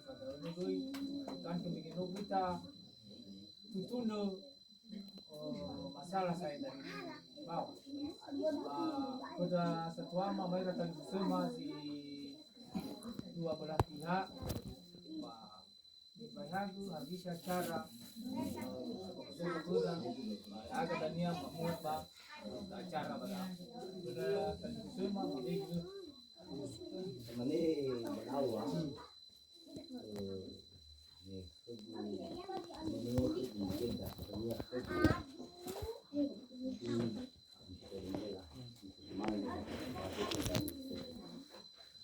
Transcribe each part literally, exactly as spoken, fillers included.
Da'ö doi, kantu mege no guta tutunö, eh, masalah saya dari bawah. Ba khöda satuama maera talifusöma si dua belah pihak. Ba nifaehagö hadia cara, eh, khöda, ba aga dania mamuat ba acara ba da. Khöda talifusöma mege. Mane balawa.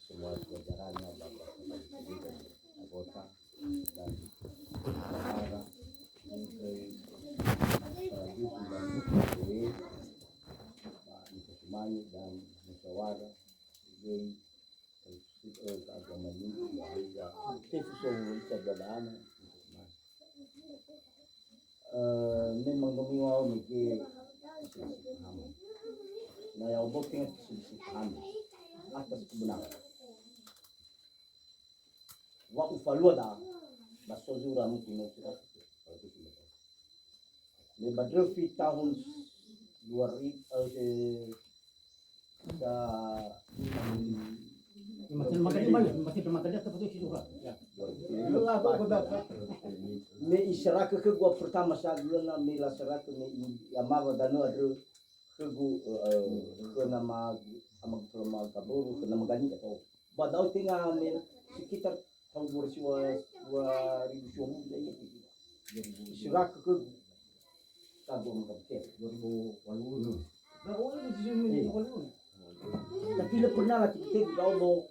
Semua pelajarannya bagus. Anggota dan para mungkin, eh, dan Pak Niko Sumani dan musyawarah. Jadi, eh, keagamaan ini, ya, itu so, itu adalah anak. Eh, memang kami mau mikir selisih paham. Nah, ya, obo tenga selisih paham atas kebenaran. Wa ufalua da, ba so zura mungkin no kita. Me ba dröfi tahun dua ribu, eh, Sa-, Mate magadi mai, mate magadi atau betul sih juga. Ya. Me iserahkan ke gua pertama saat bulan me la serahkan me i-, ya, mawa danö andrö ke gu, eh, eh, ke nama, ama, ama kaboru, ke nama gani atau. Ba da'ö tenga me sekitar tahun dua ribu, dua ribu dua puluh ya. Iserahkan ke gu. Kagu ama kabu. Dua ribu walu. Nah, oh, ini di sini, eh, dua ribu walu. Tapi lö pernah lategu-tegu ndra'odo.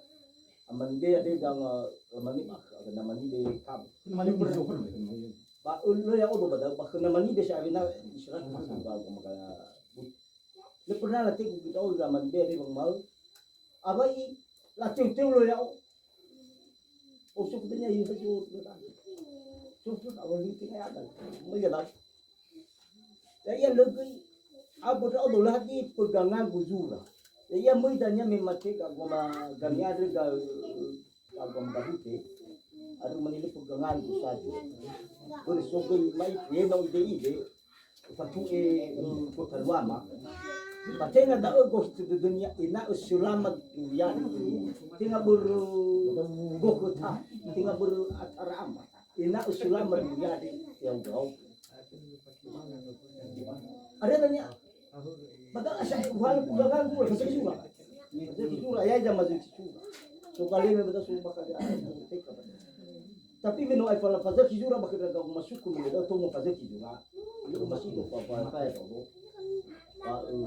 Amanibe andre, danga, amanibe, amanibe kabu. Amanibe. Ba, eh, lö ya'odo ba da'ö, ba khö amanibe sa'awena iserahkan kagu ama kabu. Lö pernah lategu ndra'odo amanibe andre wanguma'ö. Awai lateu-teu lö ya'o. Oh, so kutanya, iya, so, so, so, awal ini tinggal ada. Melihat. Ya, iya, lagi. Apa dah, Allah, di pegangan guzura. Ya, iya, möi dania memang cek agama, gami ada ga-, agama gabute. Ada menilai pegangan gusaja. Boleh sogai mai, ya, nau ide-ide. Fatu'e, mm, kota Luama. Ba tenga da'ö gofu dödönia, ena'ö selama dua hari. Tenga börö gofu ta, tenga börö acara ama. Ena'ö selama dua hari, ya, udah. Ada nanya, padahal saya uhalu pegangan gua, bahasa Sura. Bahasa Sura, ya, jama bahasa Sura. So, kali ini bahasa Sura bakal dia, tapi me no aefa lafazökhi zura ba khöndra ga'u masuku me no da'ö tou mofazökhi zura. Lö umasido fa, fa, fa, fa, fa, eh,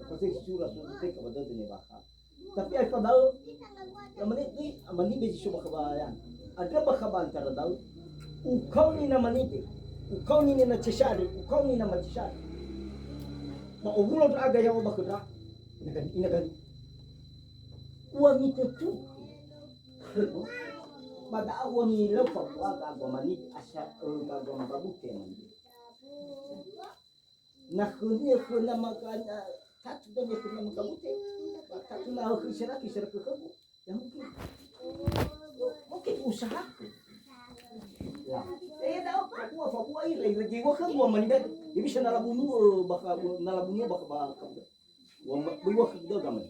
fazökhi zura so teka ba dödö ne bakha. Tapi aefa da'ö, lamane, eh, amanibe zi so bakha ba ya. Andrö bakha ba antara da'ö. Ukaoni namanibe. Ukaoni nina cesare. Ukaoni nama cesare. Ba owulo ndra'aga ya'o ba khöndra. Ina gani, ina gani. Ua mitutugö. Ba da'a ua milö fabu'a gagu amanibe asa, eh, gagu ama gabute amanibe. Na khönia khöna maka-, tatu dania khöna magabute. Ba tatu na khö seraki, seraki khögu. Ya mungkin. Mungkin usahaku. Ya. Eh, da'a fabu'a, fabu'a ira, ira jiwa khögu amanibe. Ya bisa na labunu, eh, baka, na labunu baka, baka. Wa ma-, böi wa khögu da'ö gamai.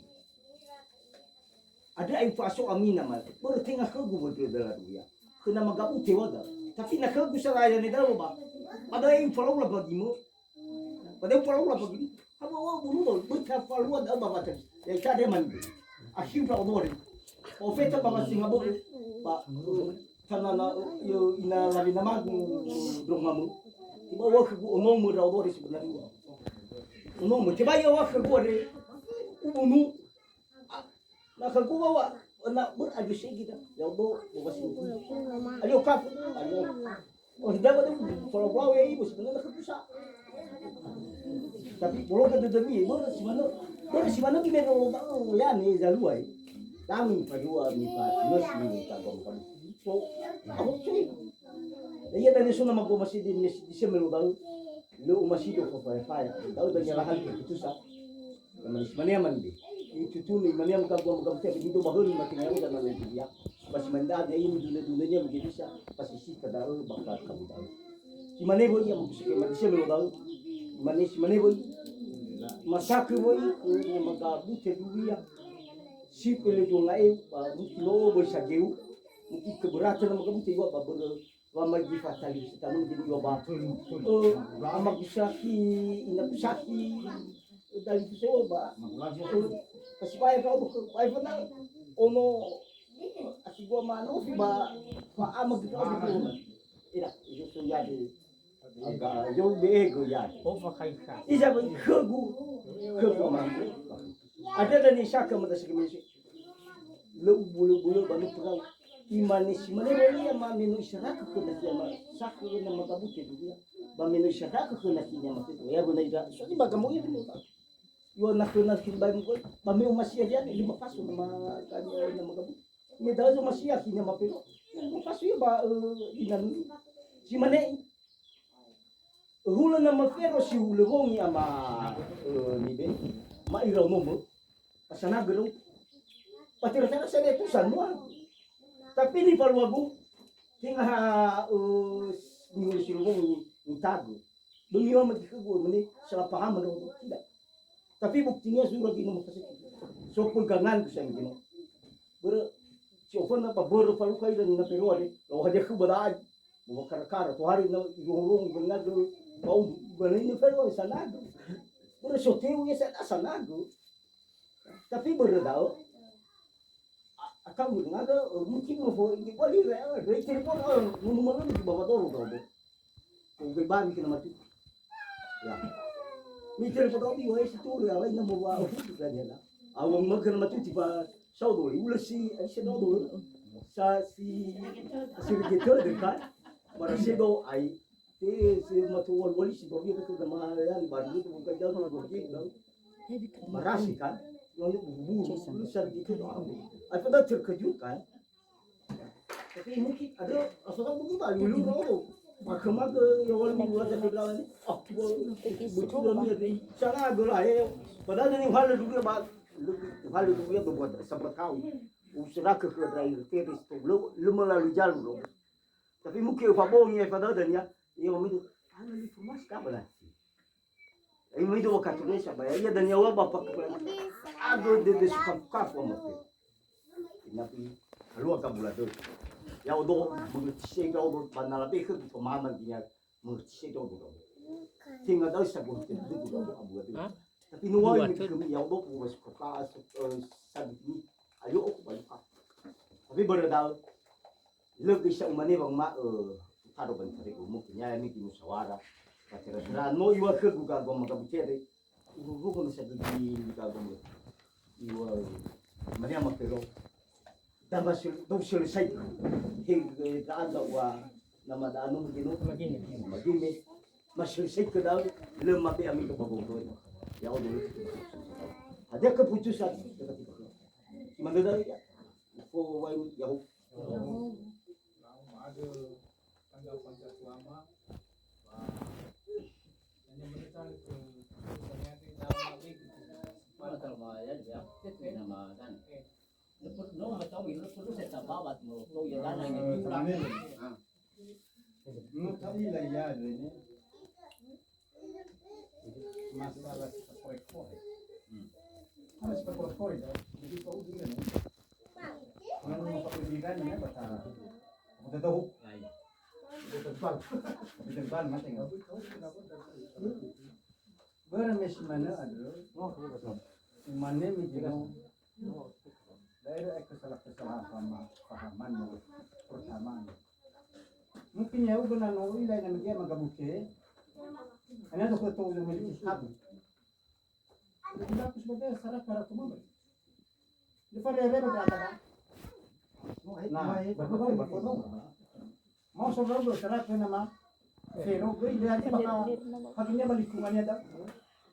Andrö ae ufa'aso ami nama. Börö tenga khögu wödrö daladuya. Khöna magabute wada. Tapi na khögu salaya ne da'ö ba. Ba da'ö ufalaula bagimö. Ba da'ö ufalaula bagimö. Haba wa bunu ba. Böi tafalua da'ö ba wata. Ya ita de mani. Akhir ba odori. Ofeta ba masing abo. Ba. Tanana, yo, ina lawi namagu ndrongamö. Tiba wa khögu onomö ndra'odo re sebenarnya. Onomö. Tiba ya wa khögu re. Ubunu. Ah, na khögu wa, wa, na ber adu segi da. Ya Allah, wa wasi. Ayo kafu. Ayo. Oh, tidak ada. Kalau bau ya ibu sebenarnya khögu sa. Tapi bolong ka dödömi, börö si manö. Börö si manö gimana lo ba, oh, ya ne zalua, eh. Kami padua ni pa, nösi ni ta gom kami. So, aku cuy. Iya, dari sana mako masih di, masih di semelo baru. Lo masih do ko faya-faya. Tahu dari lahan itu susah. Manis mania mandi. Itu tuh ni mania muka gua muka muka begitu bahul mati nyawa dan lain dia. Ba si mane da'e, ia midune-dune nia mege bisa, ba si sita da'ö, ba ka kabu da'ö. Si mane wöi ia, muguseke madise melo da'ö. Mane si mane wöi. Masakö wöi, khö nia magabute duria. Si pele dua nga'eu, ba mungkin no wöi sageu. Mungkin keberatan na magabute iwa ba börö wa mai di fatali si tanung di iwa ba. Eh, ama kusaki, ina kusaki, dali kusewa ba. Eh, kasi bae kau, bae fana, ono, asi gua manofi ba, ba ama gitu, ama gitu. Ina, itu so yade. Aga, yo be ego yade. Iza ba khögu, khögu ama. Ada dani saka mata sekemisi. Lö ubulö-bulö ba nöpö rau. Imane si mane wöi ia, mame no isaraka khö nasi ama, sakö na magabute duria. Ba me no isaraka khö nasi nia mafedo. Ya guna ida, so ni ba gamo ia dulu. Yo na khö nasi bae mugoi, ba me omasi ya dia, lima paso na ma-, na magabute. Me da'ö zomasi ya khö nia mafedo. Lima paso ia ba, eh, ina nunu. Si mane, hulö na mafero si hulö wongi ama, eh, nibe, ma ira nomö, pasanagö rau. Patera-tera saya itu sanua. Tapi nifaluagu, tenga ha, eh, nihulö si hulö wongi nitagö. Böi miwa magi khögu, mene salah paham rau, tidak. Tapi buktinya surat di nomor kasih. So pegangan ku saya mungkin. Börö, si oföna apa börö faluka ira ni na peroa de, lawa hadia khö badai. Bawa kara-kara, tohare na irongo-rongo, ba ngadu, bau, ba lainnya fero, sanagö. Börö soteu ya sa-, sanagö. Tapi börö da'ö, a-, akau ngadu, eh, mungkin mau fo, ini kuali, eh, dari telepon, eh, ngomong malam di bawah dorong, dorong. Kau bai bari kena mati. Ya. Mitelepon da'ö, wahai si turu, ya, lain nama wa, oh, kan ya, lah. Awang mah kena mati, tiba, saudori, ulah si, eh, si saudori. Sa si, si gitu, kan? Bara si do, ai. Te, si matu wal-, wali si do, gitu, ke ma, ya, baru itu, bukan jalan, bukan gitu, kan? Marasi, kan? Lalu buru-buru, lu sar gitu, do. Ai, pada terkejut, kan? Tapi mungkin ada, asal mungkin, Pak, dulu, do. Maka, maka, ya, wali, wali, wali, wali. Ah, betul, wali, wali. Sana, do, lah, ya. Padahal ini hal dulu, ya, Pak. Hal dulu, ya, berbuat, sempat tahu. Usaha ke, ke, terakhir, terus, tuh. Lu, lu melalui jalur, do. Tapi mungkin Pak Bong ya, pada dan ya, ya, Om itu, "Hana informasi ka ba la?" Ai mai do wakatu re sa ba ya, ia dan ya wa ba pak kepala. Ado de, de suka kafu ama pe. Inapi kalua ka bula do. Ya odo mengerti se ka odo ba na labe ke pemahaman dia mengerti se ka odo. Tenga da'ö sa go te de go abu abu. Tapi no wa ini kemi ya odo ko ba suka ka, eh, sa ini. Ayo oku ba luka. Tapi börö da'ö. Lö gisa umane wanguma'ö, "Utaro ba nifare'u, mungkin ya ini di musyawarah." Batera-tera no iŵa'ö khögu gago magabutere. Ururungu masa gigi gago. Iŵa'ö, mane ama pero. Dama sel-, dau selesai. He, he, da'anda wa nama da'anu mungkin no. Magime. Magime. Mas selesai ke da'ö, lö mabe ami ke bagogo. Ya Allah. Ada keputusan. Mana da'ö ya? Ko wai ya. Tanggal Pancasila mah, wah, hanya mereka ke, ke, Mana kalau mau ya, ya, itu nama kan. Lepas no, tahu ini lepas saya tak bawa tuh, tuh ya kan, yang itu lah. Ah. Menurut kami lah ya, ini. Masalah si kakorek-korek. Hmm. Masalah si kakorek-korek, ya. Jadi, kau dulu, ya. Kalau mau pakai jiran, ya, kata. Aku tak tahu. Lain. Aku tak tahu. Aku tak tahu, mati nggak? Börö me si manö andrö. Mane me gino. Daerah kesalahan-kesalahan pahama-, pahaman yang pertama. Mungkin ya, udah nano ila yang dia magabuke. Hanya tu ketua udah miliki sabu. Jadi aku sebagai salah cara tu mama. Dia pada rere berkata, nah, berkata, berkata. Mau saudara berserah ke nama Fero, gue dia aja bakal hakimnya balik lingkungannya dah.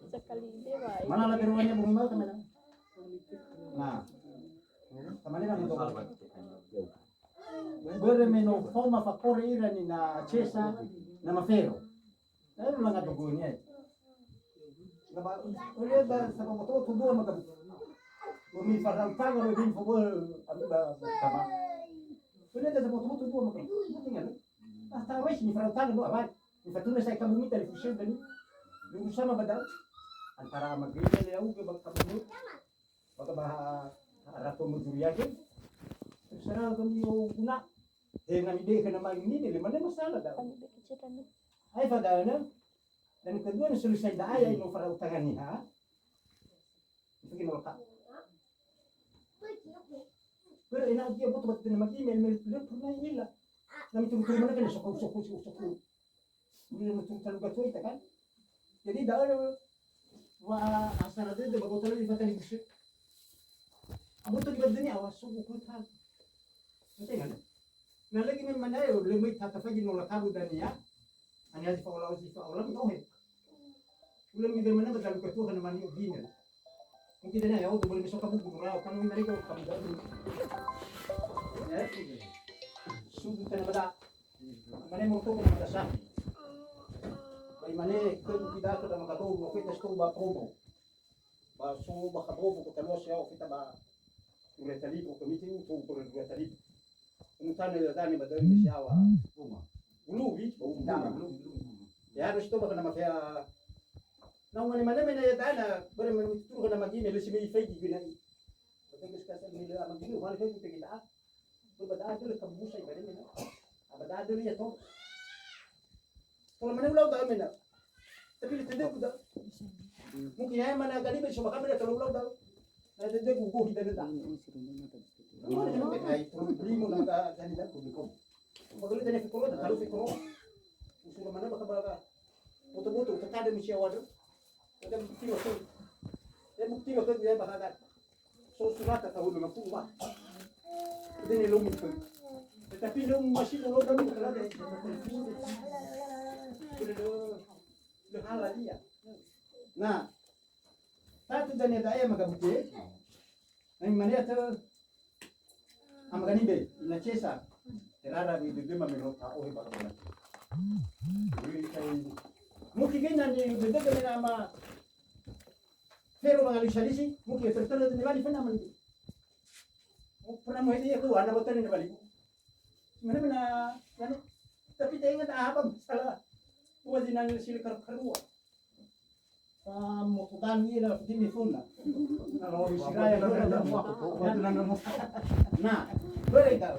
Sekali dia, Pak. Mana lagi rumahnya, Bung Iqbal, teman? Nah. Teman dia nama Börö me no faoma fakore ira ni na Cesa, na Mafero. Eh, ulang ada goni, eh. Laba, oleh da sama moto tu dua mata. Bumi farau taga, bumi fobol, abi ba, ba, sama. Böi da zaboto-boto dua maka. Tinggal. Ah, tahu sih, ni farau tangan doa, Pak. Ni fatuna saya kamu minta di fusil tadi. Nunggu sama badau. Antara maghrib dan ya'ugö ba kamu. Maka ba harato mujuri ya'ugö. Terserah kami mau guna. He nami deh kena mai ini, lima lima salah dah. Ai fadana. Dan kedua, na selesai da'a ya, ino farau tangan niha. Itu gini, Pak. Böi ena'ö gia boto ba tenema gi mel-mel, lö pernah ila. Na mituru-turu mana kan, sokong, sokong, sokong, sokong. Udah mituru talu gatua ita kan. Jadi, da'ö wa asara dödö ba boto lagi fatali buse. Aboto di badani awas, sokong, sokong. Betul kan? Na lagi memang ayo, lö möi tatafaigi nola kabu dania. Hanya zi fa'olau, zi fa'olau, mi ohe. Ulang mi demana ba dalu ketua kana mani ogina. Mungkin dania ya, untuk boleh besok kamu buku rau, kan mi mereka kamu dalu. Ya, subuh kana bada. Mane mau toko mata sapi. Bai mane ke tidak ke dalam kado, mau kita stop ba promo. Ba so ba kabobo ko talua siawa fita ba dua ratus ribu, komiti utu ko dua ratus ribu. Umutana ya dani ba dari siawa. Bulu wi, bulu. Ya harus to ba kana mafea. Na umane mane mena ya dana, bare mena mituru kana magine, lesi mei faigi gina i. Ba tegas kasa mele amagine, umane faigi pegi da. Ba da'a döli kabusa ibadah mena. Ba da'a döli ya to. Kalau mana ulau da'a mena. Tapi le tende ku da'a. Mungkin ya mana gani be coba kami da kalau ulau da'a. Na tende ku go hidana da'a. Mana jangan pe ai problema na da'a gani da'a ku beko. Kalau tende fikolo da'a, kalau fikolo. Usul mana baka baka. Boto-boto, tetade misi awal. Ada bukti waktu. Ya bukti waktu ya bahkan. So surata tahun lima puluh, Pak. Ini lomi tu. Tetapi lo masih lo dalu kalau ada. Le halal iya. Nah, satu dan ada ayam agak bukti. Nah, mana tu? Ama Ganibe, ina Cesa. Terara bi bebe ma melo ta ohe ba kona. Mungkin gena ni bebe gena ama Fero mangali salisi, mungkin tertera ni bali pernah mali. Oh, pernah mau ini aku anak botan ni bali. Mana mana, mana? Tapi tak ingat apa masalah. Buat di nang sili kar-, karua. Ah, mau tukang ni lah, begini pun lah. Kalau di Siraya, nah, boleh tahu.